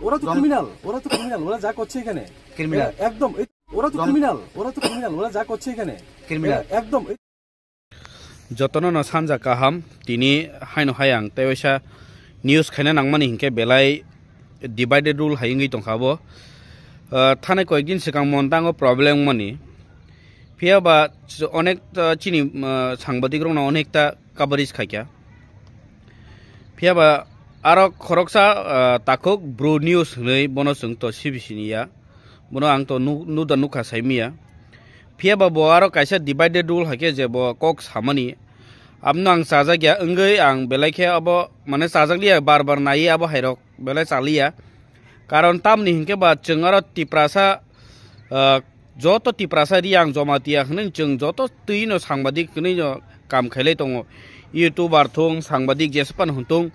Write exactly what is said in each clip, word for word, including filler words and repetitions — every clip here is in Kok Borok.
ওরা তো জন- ক্রিমিনাল, ওরা তো ক্রিমিনাল, ওরা যা করছে এখানে। ক্রিমিনাল। এ-, একদম, এই, ওরা তো জন- ক্রিমিনাল, ওরা তো ক্রিমিনাল, ওরা যা করছে এখানে। ক্রিমিনাল। এ-, একদম, এই- Jotono no sanja kaham, tini haino hai ang tei waisa news khaina nangmani hinkhe belai divided rule hai wngwi tongkha bo. Ah, thani koyekdin swkang Montango problem wngmani. Phiya ba ch-, onek ta chini, ah, sangbadik rokno onek ta coverage khaikha. Phiya ba aro khoroksa, ah, takhuk Bru News hwnwi bono chwng to C B C ni ya. Bono ang to nu-, nuda nukha saimiya. Phiya ba bo aro kaisa divided rule hai khe je bo kok samani. Abno ang chajak ya wngwi ang belai khe abo mane chajak liya bar bar nai abo hai rok belai chaliya. Karon tamni hinkhe ba chwng aro Tiprasa, ah, joto Tiprasa Riyang Jamatia hwnwi chwng joto twi no sangbadik hwnwi no kam khailai tongo. YouTuber thung, sangbadik jesa phano hwn thung,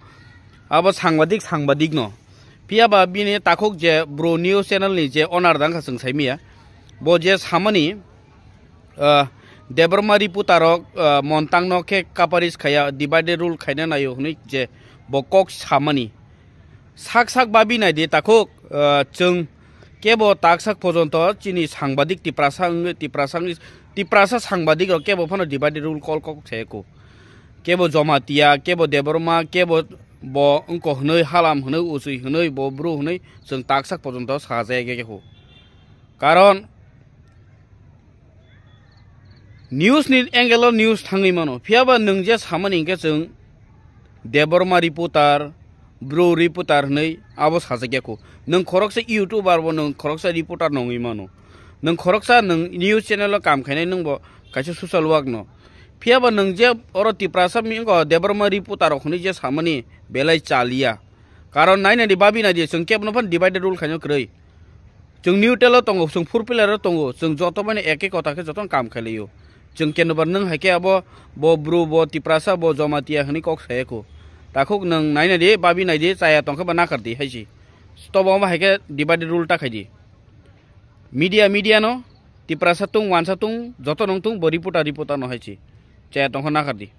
abo sangbadik, sangbadik no. Phiya ba bini takhuk je Bru News channel ni je owner dang kha chwng saimiya. Bo je samani, ah, Debbarma reporter rok, ah, Montang no khe coverage khaya, divided rule khaina naio hwnwi je bo kok samani. Sak sak babi nai di takhuk, ah, chwng kebo tak sak pojonto chini sangbadik Tiprasa wngwi, Tiprasa wngwi, Tiprasa sangbadik rok kebo phano divided rule kol kok se ko. Kebo Jamatia, kebo Debbarma, kebo bo wngko hwnwi, Halam hwnwi, Usui hwnwi, bo Bru hwnwi chwng tak sak pojonto sajaya khe ko. Karon news ni angle o news thangwi mano. Phiya ba nwng je samani hinkhe chwng Debbarma reporter, Bru reporter hwnwi abo sajak ya kho. Nwng khoroksa YouTuber bo, nwng khoroksa reporter nongwi mano. Nwng khoroksa nwng news channel o kam khainai, nwng bo kaisa social work no. Phiya ba nwng je oro Tiprasa mi wngkha Debbarma reporter rok hwnwi je samani belai chaliya. Karon nai nai di, babi nai di, chwng kebo no phano divided rule khaino kwrwi. Chwng neutral o tongo, chwng four pillar o tongo, chwng joto bai no eke kota khe joto no kam khailai o. Chwng kenobar nwng hai khe abo bo Bru, bo Tiprasa, bo Jamatia hwnwi kok saya kho. Takhuk nwng nai nai di, babi nai di, chaya tong khe ba nakar di hai si. Tobo omo hai khe divided rule ta khai di. Media, media no, Tiprasa tung, wansa tung, joto nong tung, bo reporter, reporter no hai si. Chaya tong khe nakar di.